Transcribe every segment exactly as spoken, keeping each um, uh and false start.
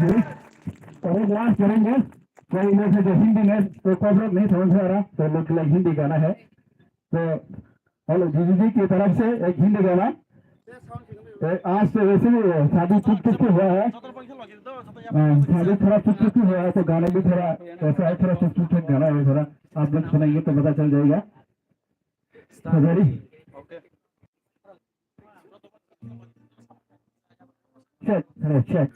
और एक लास्ट करेंगे, कोई इधर से जो हिंदी में तो कॉपरेट नहीं समझ में आ रहा, तो लोग के लिए हिंदी गाना है। तो हेलो, जीजू जी की तरफ से एक हिंदी गाना। तो आज तो वैसे भी शादी चुप चुप से हुआ है। हाँ, शादी थोड़ा चुप चुप से हुआ है, तो गाने भी थोड़ा ऐसा है, थोड़ा चुप चुप से गाना है, थोड़ा आप लोग सुनेंगे तो पता चल जाएगा। तो very check, hello, check.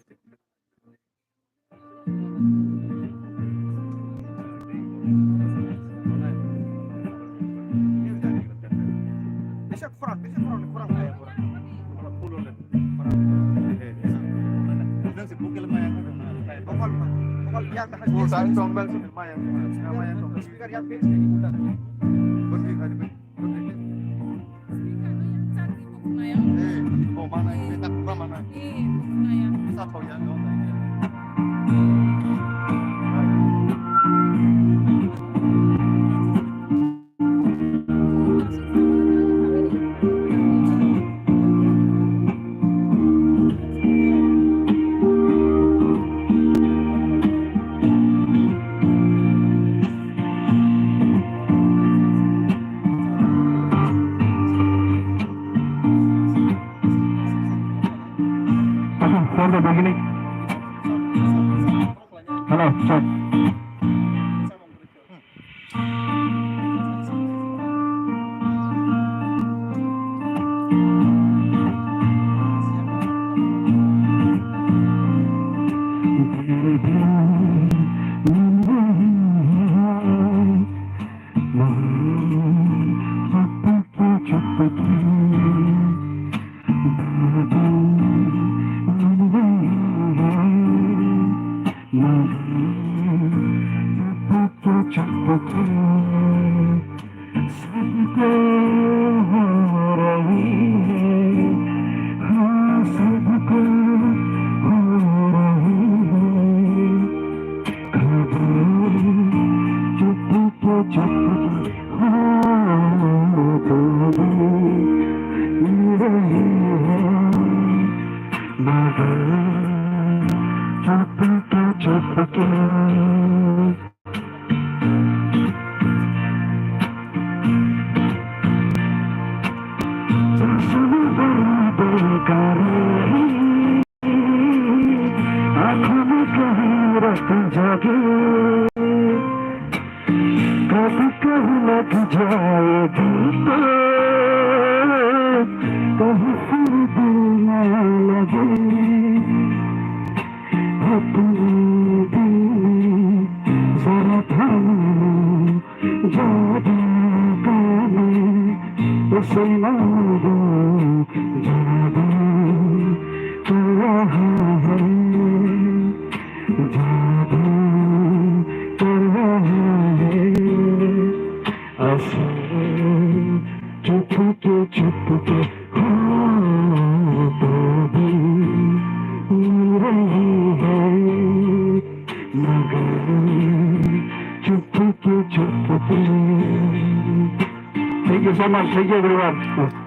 From the beginning. Hello, check. कभी कभी लग जाए दिल तो, कहीं फिर दिल ना लगे। अपने दिल में जरा थाम लो, जादू का मैं उसे ना दो, जादू कर रहा है। जादू कर रहा है असर, चुपके चुपके, हाँ, तो भी मिल रही है, मगर चुपके Chupke. Thank you so much. Thank you, everyone.